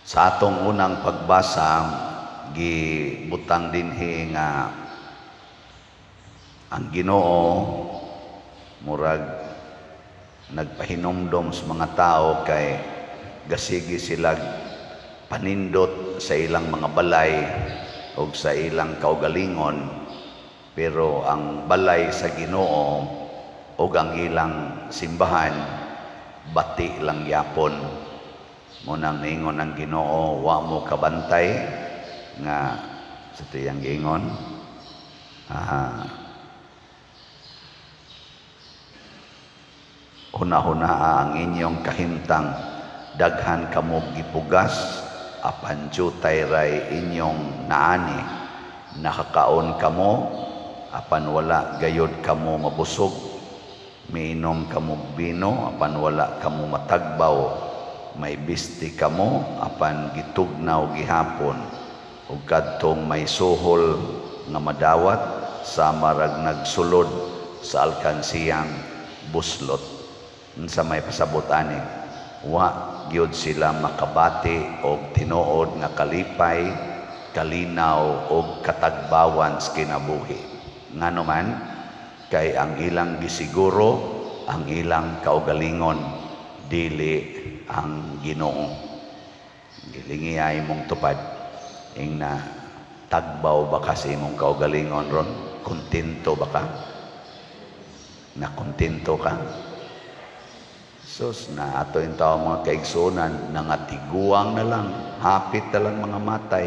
Sa atong unang pagbasa, gibutang dinhi nga ang Ginoo murag nagpahinumdom sa mga tao kay gasigi sila panindot sa ilang mga balay o sa ilang kaugalingon, pero ang balay sa Ginoo o ang ilang simbahan bati lang yapon. Mao nang niingon ang Ginoo, "Wa mo kabantay nga sa tiyang giingon hunahunaa ang inyong kahimtang. Daghan kamo gipugas, apan jutay ray inyong naani. Nakakaon kamo, apan wala gayod kamo mabusog. Miinom kamo bino, apan wala kamo matagbaw. May bisti kamo, apan gitugnaw gihapon. Ug kadtong may suhol nga madawat, sama rag nagsulod sa alkansiyang buslot." Unsa may pasabot ani? Wa gyud sila makabati og tinuod nga kalipay, kalinaw og katagbawan sa kinabuhi. Ngano man? Kay ang ilang gisiguro ang ilang kaugalingon, dili ang Ginoo. Gilingi ay imong tupad ing na tagbaw ba ka sa imong kaugalingon ron? Kontento ba ka? Na kontento ka? Sus, na ato yung tao, mga kaigsunan, nangatiguang na lang, hapit na lang mga matay,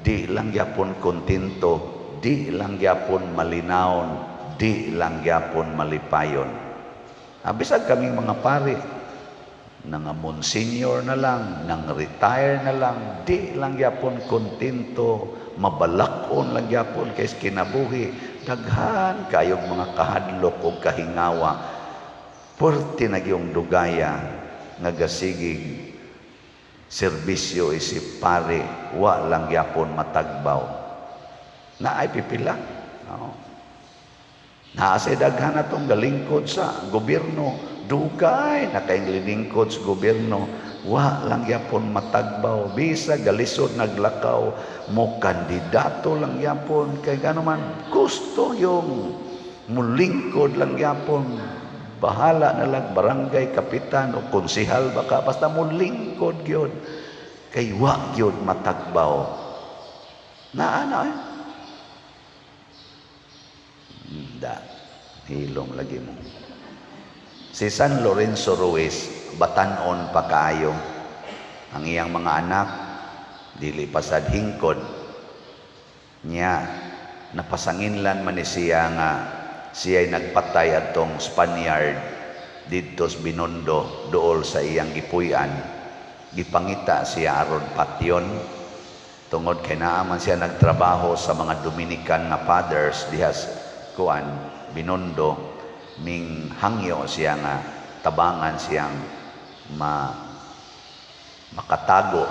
di lang gyapon kontento, di lang gyapon malinawon, di lang gyapon malipayon. Bisag kaming mga pari, nga monsignor na lang, nang retire na lang, di lang gyapon kontento, mabalakon lang gyapon kay kinabuhi, daghan kayog mga kahadlok ug kahingawa. Puwerte na gyung dugaya nga gasigig serbisyo isip pare, wa lang gyapon matagbaw. Naay pipila. Oo. Naa say daghan atong galingkod sa gobyerno, dugay na kayong lingkod sa gobyerno, wa lang gyapon matagbaw, bisag galisod naglakaw, mo kandidato lang gyapon kay gano man gusto yung mulingkod lang gyapon. Bahala na lang barangay kapitan o konsihal ba ka, basta mulingkod gyud, kay wa gyud matagbaw. Naa na eh. Da, hilom lagi mo. Si San Lorenzo Ruiz, batanon pa kaayo. Ang iyang mga anak, dili pa sad hingkod. Nya, napasanginlan man ni siya nga siya'y nagpatay atong Spaniard didto sa Binondo, duol sa iyang gipuy-an. Gipangita siya aron patyon tungod kay naa man siya nagtrabaho sa mga Dominican nga fathers diha sa kuan, Binondo. Ming hangyo siya nga tabangan siyang makatago.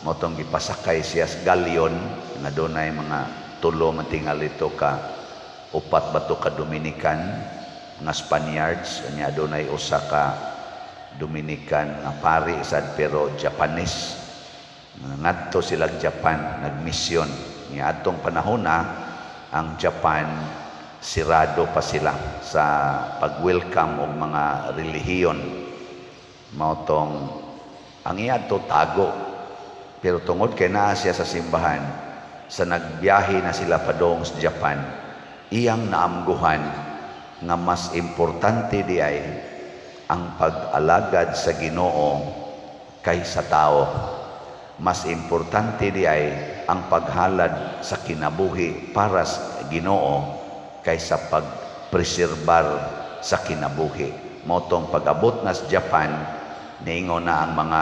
Mao tong gipasakay siya sa galyon nga dunay mga tulo man tingali to ka, upat ba to ka Dominican nga Spaniards. Nya dunay usa ka Dominican nga pari sad pero Japanese. Ngadto sila Japan, nagmisyon. Nya adtong panahon na ang Japan, sirado pa sila sa pag-welcome og mga relihiyon. Mao tong ang iya to tago, pero tungod kay naa siya sa simbahan, sa nagbiyahe na sila padong sa Japan, iyang naamguhan nga mas importante di ay ang pag-alagad sa Ginoo kaysa tao. Mas importante di ay ang paghalad sa kinabuhi para sa Ginoo kaysa pagpreserbar sa kinabuhi. Mao tong pag-abot na sa Japan, niingon na ang mga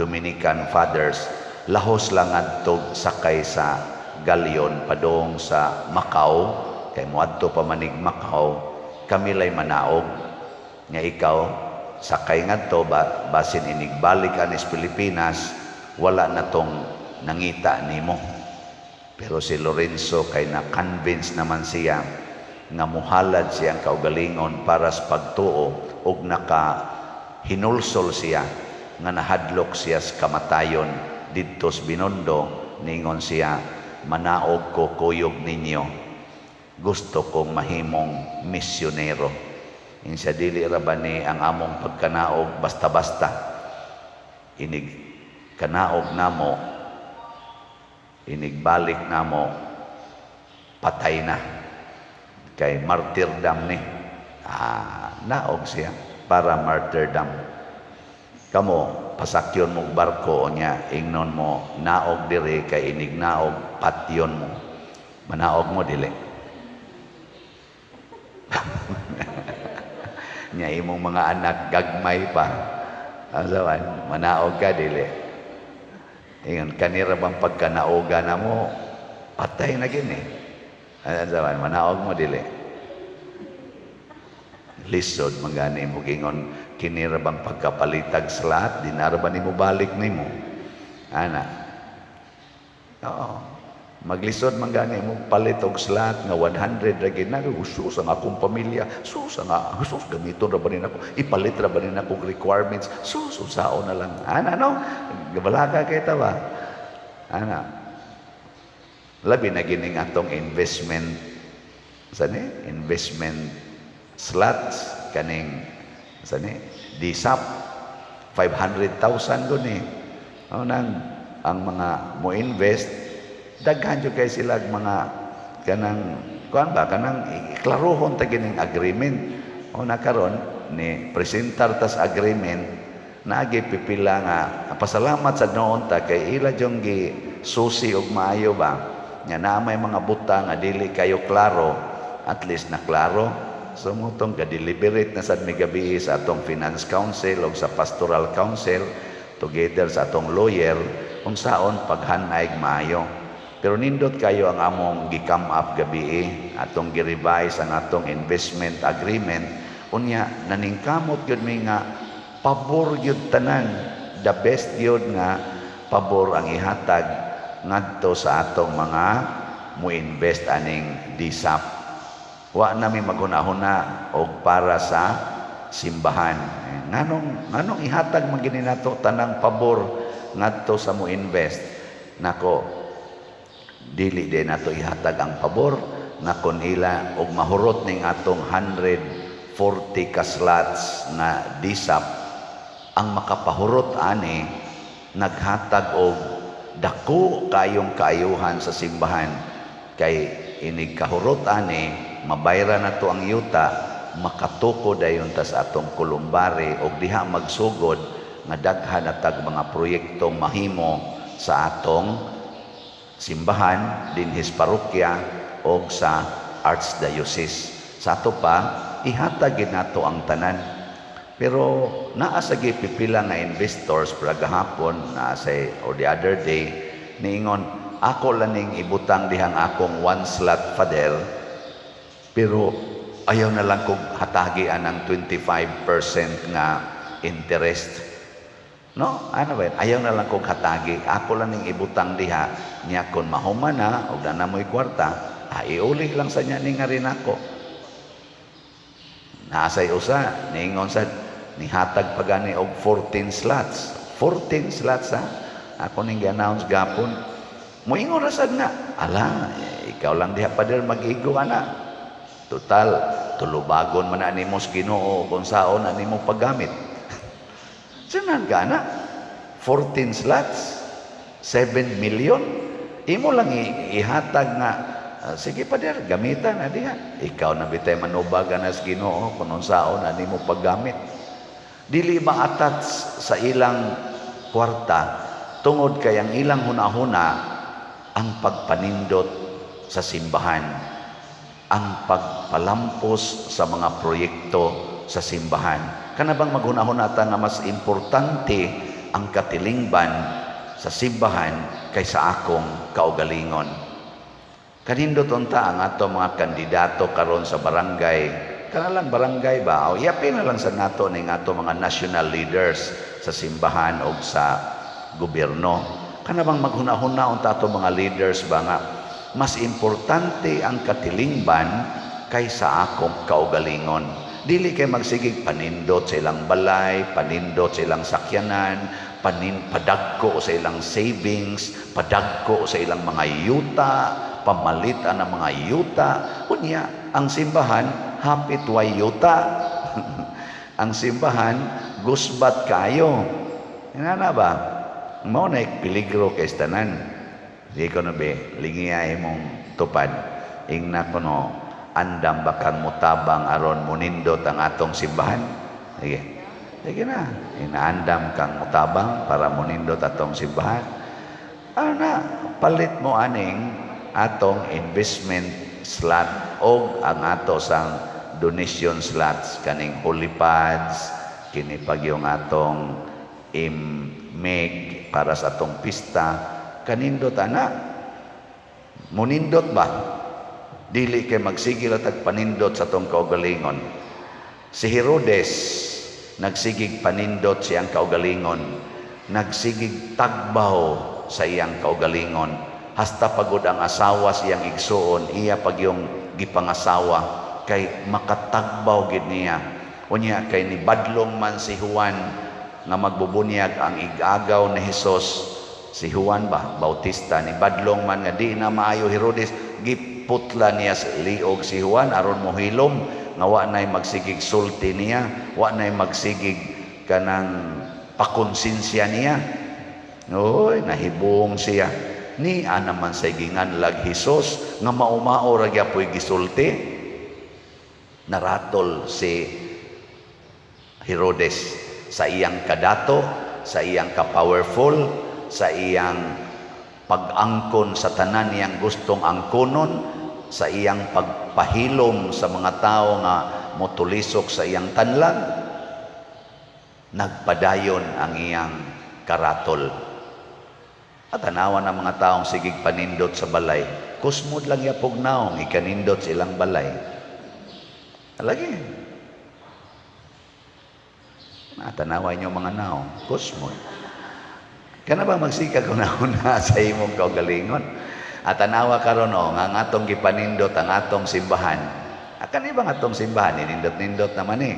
Dominican fathers, "Lahos lang adtog sakay sa galyon padong sa Macau, kay moadto pa manig Macau, kami lay manaog. Nga ikaw sakay ngadto ba, basin inigbalik anis Pilipinas, wala na tong nangita nimo." Pero si Lorenzo, kay na-convince naman siya nga muhalad siyang kaugalingon para sa pagtuo ug naka hinulsol siya nga nahadlok siya sa kamatayon. didto sa Binondo, ningon siya, "Manaog ko kuyog ninyo. Gusto kong mahimong misyonero." Insa, dili ra ba ni ang among pagkanaog basta-basta? Inig kanaog namo, inig balik namo, patay na. Kay martyrdom ni. Ah, naog siya para martyrdom. Kamo, pasakyon mo barko niya, ingnon mo, "Naog diri kay inig naog, patyon mo." Manaog mo, dili? Nya imong mga anak gagmay pa. Asa man, manaog ka, dili? Ingon, kanira bang pagkanaoga na mo, patay na gini. Asa man, manaog mo, dili? Lisod mangani mo gingon, kinira bang pagkapalitag slot, dinara ba nimo balik nimo? Ana. Oo. Maglisod man gani mo palit og slot nga 100 ra gid na, sus, ang akong pamilya, sus, ang sus, gamiton ra ba ni nako, ipalit ra ba ni nako requirements, sus, unsaon na lang. Ana, no? Gabalaka kay ta ba? Ana. Labi na gining atong investment sa ni investment slots kaning sa ni DSAP 500,000 ko ni. O nang ang mga mo invest, daghan jud kay sila mga kanang kuan ba, kanang iklarohon ta gining agreement. O na karon ni presentar tas agreement, naagi pipila nga pasalamat sa noon ta kay ila jung gi susi og maayo ba nga naa may mga butang nga dili kayo klaro, at least na klaro. So mutong ga-deliberate na sad mi gabi sa atong finance council o sa pastoral council together sa atong lawyer unsaon paghanay maayo. Pero nindot kayo ang among gi-come up gabi, atong gi-revise ang atong investment agreement. Unya naningkamot gyud mi nga pabor gyud tanan, the best gyud nga pabor ang ihatag ngadto sa atong mga mo-invest aning DSAP. Wa na mi maghuna-huna og para sa simbahan. Eh, nganong nganong ihatag man gini nato tanang pabor ngadto sa mo invest? Nako, dili din nato ihatag ang pabor nga kon ila og mahurot ning atong 140 ka slots na DSAP, ang makapahurot ani naghatag og dako kayong kaayuhan sa simbahan, kay inig kahurot ani, mabayra na to ang yuta, makatuko dayon ta sa atong columbary og diha magsugod nga daghan na tag mga proyektong mahimo sa atong simbahan dinhis parokya og sa archdiocese. Sa ato pa, ihatag gid nato ang tanan. Pero naa sa pipila nga investors para gahapon naa say or the other day niingon, "Ako lang ning ibutang dihang akong one slot, Father, pero ayaw na lang kog hatagian ang 25% nga interest." No, ano ba yun? "Ayaw na lang kog hatagi. Ako lang ning ibutang diha niya, kon mahuman na og na mo'y kwarta, ah, iuli lang sa niya ni nga rin ako." Naasay usa, niingon sa nihatag pa gani og 14 slots. 14 slots ha. Ako ning gi-announce gapon. Moingon ra sad nga, "Ala, eh, ikaw lang diha, Pader, mag-igo ana. Total, tulubagon man na nimo sa Ginoo kung saon na nimo paggamit." Sinan ka na. 14 slots, 7 million. Imo lang ihatag nga, "Ah, sige Pader, gamitan na diha. Ikaw na bitay manubagan na sa Ginoo kung unsaon na nimo paggamit." Dili ma-attach sa ilang kwarta tungod kay ang ilang hunahuna ang pagpanindot sa simbahan, ang pagpalampos sa mga proyekto sa simbahan. Kana bang maghunahuna ta nga mas importante ang katilingban sa simbahan kaysa akong kaugalingon? Kanindot unta ang ato mga kandidato karon sa barangay. Kana lang barangay ba? O yapin na lang sa nato ning ato mga national leaders sa simbahan o sa gobyerno. Kana bang maghunahuna unta ato mga leaders ba nga mas importante ang katilingban kaysa akong kaugalingon? Dili kay magsigig panindot sa ilang balay, panindot sa ilang sakyanan, Panin padagko sa ilang savings, padagko sa ilang mga yuta, pamalitan ang mga yuta. Unya, ang simbahan hapit way yuta. Ang simbahan gusbat kayo. Ingana ba? Mao na peligro kay tanan. Di ko na be, lingiya imong tupad. Ingna ko no, andam ba kang mutabang aron munindot ang atong simbahan? Sige. Sige na. Inaandam kang mutabang para munindot atong simbahan. Ano na, palit mo aning atong investment slot o ang ato sang donation slots kaning holy pads, kini pag yung atong imeg para sa atong pista, kanindot ana, munindot ba? Dili kay magsigil at panindot sa atong kaugalingon. Si Herodes nagsigig panindot siyang kaugalingon, nagsigig tagbaw sa iyang kaugalingon, hasta pagod ang asawa siyang igsuon, iya pag yung gipangasawa kay makatagbaw gid niya. Unya kay ni badlong man si Juan nga magbubunyag ang igagaw ni Hesus, si Juan ba Bautista, ni badlong man nga di na maayo Herodes, giputla niya sa liog si Juan aron mohilom nga wa nay magsigig sulti niya, wa nay magsigig kanang pakonsensya niya. Oy, nahibong siya. Ni naman sa ginganlag Hesus nga maumao ra gyapoy gisulti. Naratol si Herodes sa iyang kadato, sa iyang ka-powerful, sa iyang pag-angkon sa tanan niyang gustong angkonon, sa iyang pagpahilom sa mga tao nga motulisok sa iyang tanlag, nagpadayon ang iyang karatol. At tanawan ang mga taong sigig panindot sa balay, kusmod lang yapog naong ikanindot sa ilang balay. Lagi. Natanawan niyo mga naong, kusmod. Kana ba magsikag kung nauna sa imong kaugalingon? At tanawa karon o nga ang atong gipanindot ang atong simbahan. Akan ibang atong simbahan, ninindot-nindot naman eh.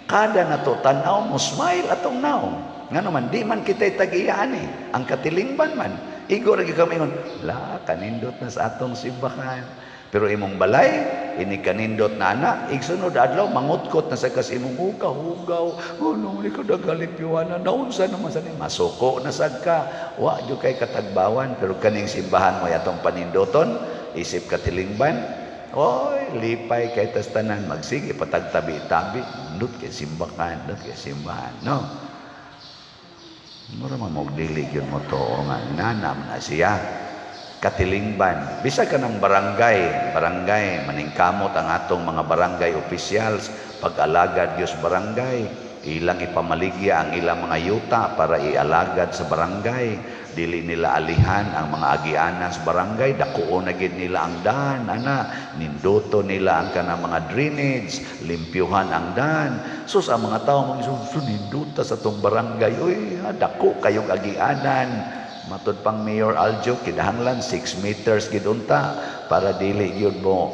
Kada nato tan-aw mo, smile atong naong. Nga naman, di man kita'y tagiyaan eh. Ang katilingban man. Igo ra gyud kami ingon, la, kanindot na sa atong simbahan. Pero imong balay, ini kanindot na ana, igsunod adlaw, mangutkot na sa kas imong hugaw, hugaw, oh no, ni ko dagalipyuan naunsa naman sa ni, masuko na sad ka, wa jud kay katagbawan. Pero kaning simbahan mo atong panindoton, isip katilingban, oy, lipay kay tas tanan, magsige, patagtabi-tabi, nindot kay simbahan, nindot kay simbahan, no? Mura man mo dili gyud mo to nga nanam na siya katilingban. Bisag ka ng barangay, barangay maningkamot ang atong mga barangay officials pag-alagad Diyos barangay, ilang ipamaligya ang ilang mga yuta para ialagad sa barangay. Dili nila alihan ang mga agianan sa barangay, dakuon na gid nila ang daan ana, ninduto nila ang kanang mga drainage, limpyuhan ang daan. Sus, ang mga tao mga ninduta sa tong barangay, uy, dako kayong agianan. Matud pang Mayor Aljo, kinahanglan 6 meters gid unta para dili gyud mo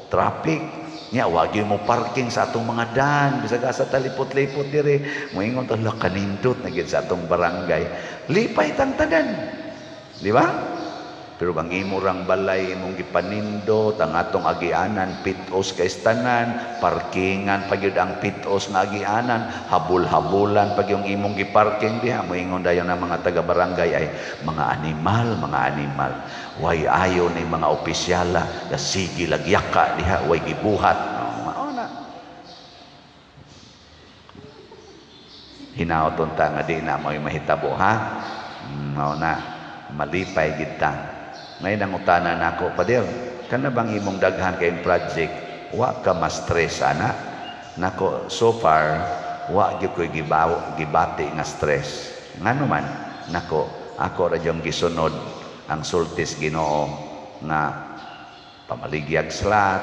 traffic. Nya wag gyud mo parking sa atong mga dan, bisag asa talipot-lipot dire. Moingon ta, "La, kanindot na gid sa atong barangay." Lipay tang tanan. Di ba? Pero ang imo rang balay imong gipanindot, ang atong agianan pitos kay tanan, parkingan pa gyud ang pitos nga agianan, habol-habulan pag yung imong giparking diha, moingon dayon ang mga taga-barangay ay mga animal, mga animal. Way ayo ni mga opisyala, sige lagyaka diha, way gibuhat. Oh, mao na. Hinaot unta nga di na mo'y mahitabo, ha? Mao na, malipay gid ta. Ngayon ang utana nako, "Pader, kana bang imong daghan kayong project, wa ka ma-stress ana?" Nako, so far, wa gyud ko'y gibati nga stress. Ngano man, nako, ako ra gyud gisunod ang sultis Ginoo nga pamaligyag slat,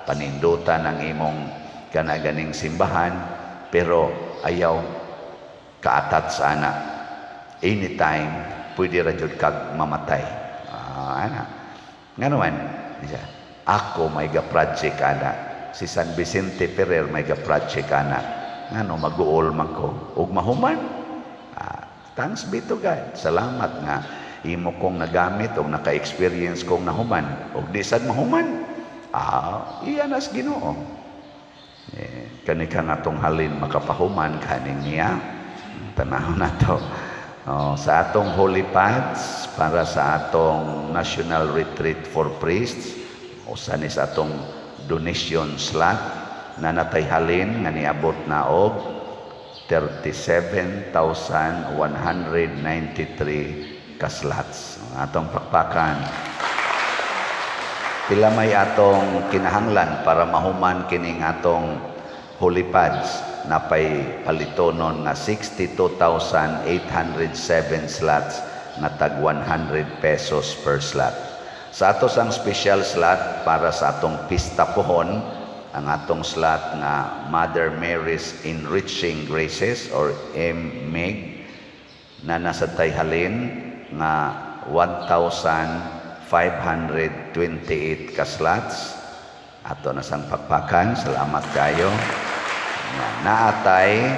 panindutan ang imong kana ganing simbahan, pero ayaw kaatat sa ana. Anytime, pwede ra jud kag mamatay. Ana. Nga naman, siya, ako may ga-project ana. Si San Vicente Ferrer may ga-project ana. Ngano mag-uol man ko ug mahuman. Thanks be to God. Salamat nga imo kong nagamit o naka-experience kong nahuman. O di sad mahuman. Ah, iya nas Ginoo. Eh, kani ka nga atong halin makapahuman kaning niya. Tanaw na to. Oh, sa atong holy pads para sa atong National Retreat for Priests, usa ni sa atong donation slot na natay halin nga niabot na og 37,193 ka slots. Atong pakpakan. Pila may atong kinahanglan para mahuman kining atong holy pads? Napay palitonon nga 62,807 slots nga tag 100 pesos per slot. Sa ato sang special slot para sa atong pista pohon, ang atong slot nga Mother Mary's Enriching Graces or MMEG, na nasa tay halin nga 1,528 ka slots. Ato na sang pakpakan, salamat kayo. Naatay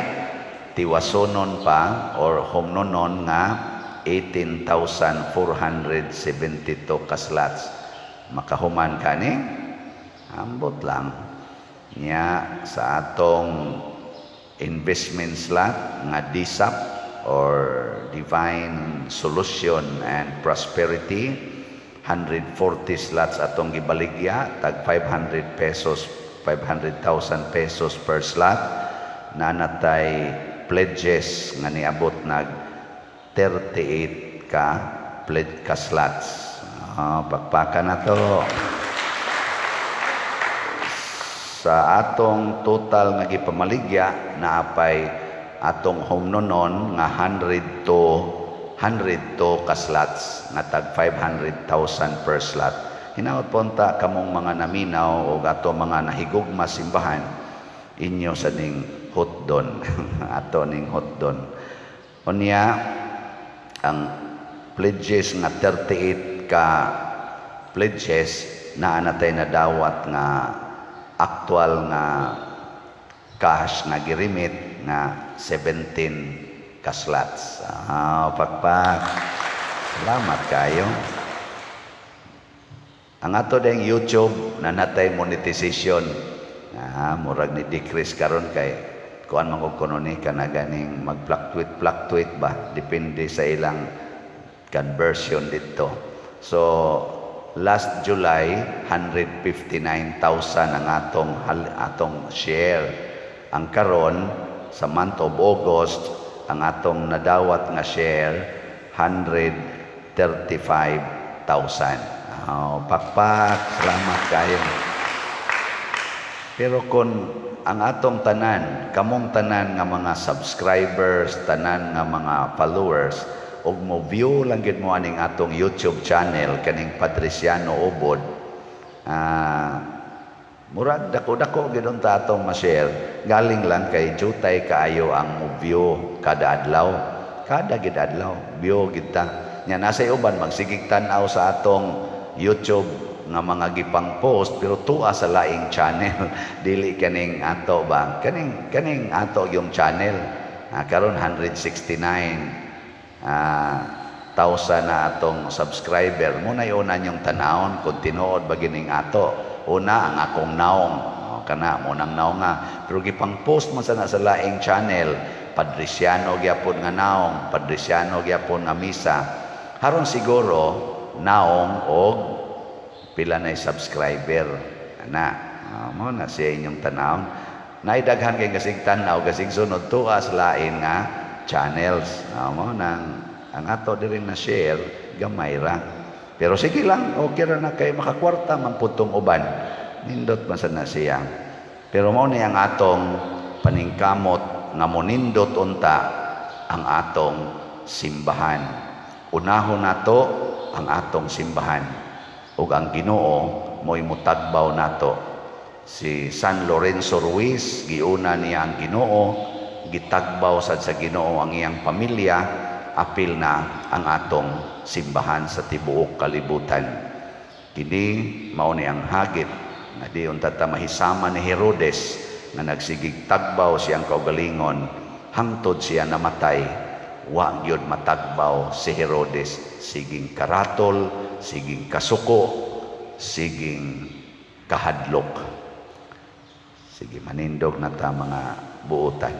tiwasonon pa or humnonon nga 18,472 ka slots. Makahuman kani? Ambot lang. Nya sa atong investment slot nga DSAP or Divine Solution and Prosperity, 140 slots atong gibaligya tag 500 pesos, 500,000 pesos per slot, na natay pledges nga niabot nag 38 ka pledge ka slots. Oh, pakpakan na to. Sa atong total nga gipamaligya, naapay atong humnonon nga 100 to 102 ka slots nga tag 500,000 per slot. Hinaot po unta kamong mga naminaw o ato mga nahigugma simbahan, inyo sa ning hotdon, ato ning hotdon. Unya ang pledges nga 38 ka pledges, naa natay nadawat nga actual nga cash nga giremit nga 17 ka slots. Ah, pakpak. Salamat kayo. Ang ato ding YouTube na natay monetization. Ah, murag ni decrease karon kay kuan man kuno ni kana ganing mag-fluctuate fluctuate ba, depende sa ilang conversion dito. So last July, 159,000 ang atong share. Ang karon sa month of August, ang atong nadawat nga share 135,000. Oh, pakpak, salamat kayo. Pero kung ang atong tanan, kamong tanan nga mga subscribers, tanan nga mga followers, ug mo view lang gid mo aning atong YouTube channel kaning Padriciano Ubod, murag dako-dako gid unta atong ma-share, galing lang kay jutay kaayo ang mo view kada adlaw. Kada gid adlaw, view gid ta. Nya nasa uban magsigig tan-aw sa atong YouTube nga mga gipang post, pero tuwa sa laing channel, dili kaning ato ba, kaning ato yung channel. Karon 169 thousand na atong subscriber mo na una yung tanawon kung tinuod ba gining ato. Una ang akong naong, oh, kana mo nang naong nga, pero gipang post man sana sa laing channel, Padriciano gyapon nga naong, Padriciano gyapon nga misa. Haron siguro naong og pila na subscriber ana, mo na siya inyong tanawon. Naidaghan kay gasig tan-aw, gasig sunod tuas lain nga channels. Mo nang ang ato diri na share gamay ra, pero sige lang, okay ra na kay makakwarta man pud tong uban. Nindot man sad na siya, pero mao ni ang atong paningkamot nga monindot unta ang atong simbahan. Unahon nato ang atong simbahan ug ang Ginoo mo'y mutagbaw nato. Si San Lorenzo Ruiz, giuna niya ang Ginoo, gitagbaw sad sa Ginoo ang iyang pamilya, apil na ang atong simbahan sa tibuok kalibutan. Kini mao ni ang hagit nga di unta ta mahisama ni Herodes nga nagsigig tagbaw siyang kaugalingon hangtod siya namatay. Wa gyud matagbaw si Herodes, siging karatol, siging kasuko, siging kahadlok. Sige, manindog na ta, mga buotan.